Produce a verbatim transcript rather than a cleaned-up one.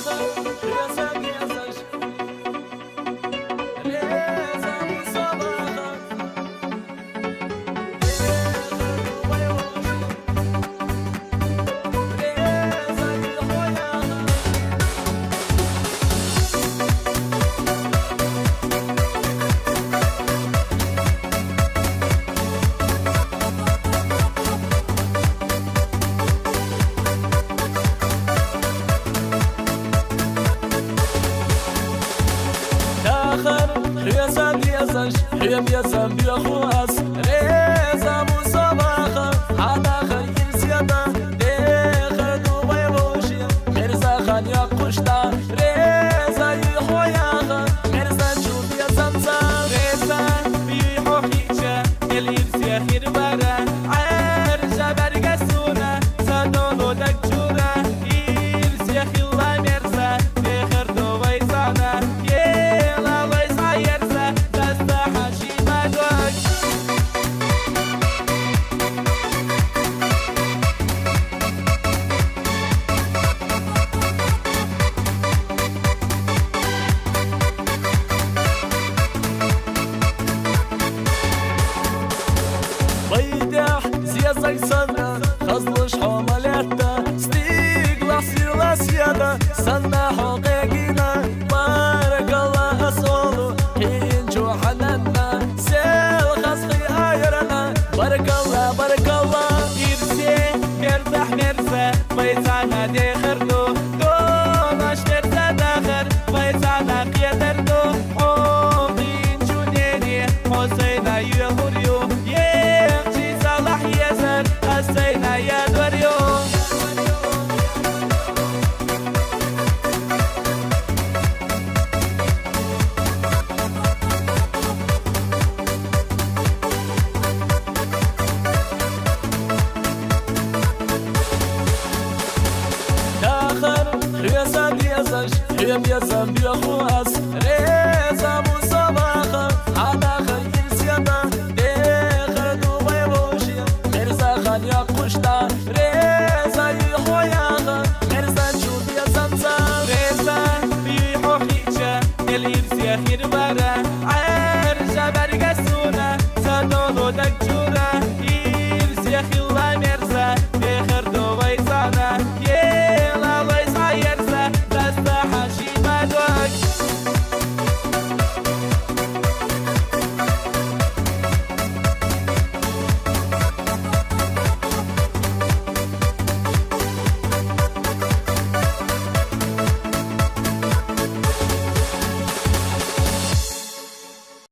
Дахар хьоьца дезаш, хьоьца безам беху ас. Реза бу со ваха, хьа дахар ирсе да, дехар ду вай воши. Мерза хан яккхуш да, реза и хьо яха, мерза чу безам ца. Реза и хьо хича, эл ирсе хир бара, аржа барга суна, са долу даг чура, ирсе хилла мерза, дехар ду вай сана, ела вай са ерза, даста хьаши бадок. Байдехь зезаг санна, хазлуш хьо ма летта, стиглахь сила седа, санна хьо къегина, баркалла ас олу, хӀинчу хьананна, сел хазхи айрана, баркалла, баркалла. Ирсе, мерза, мерза, вай сана дехар ду, донаш мерза дахар, вай сана кхетар ду, хьо хӀинчу нени, хьо сайна юьхур ю, ехчи салахь езар, ас сайна ядвар ю. Дахар хьоьца дезаш, хьоьца безам беху ас. Реза бу со ваха, хьа дахар ирсе да, дехар ду вай воши. Мерза хан яккхуш да, реза и хьо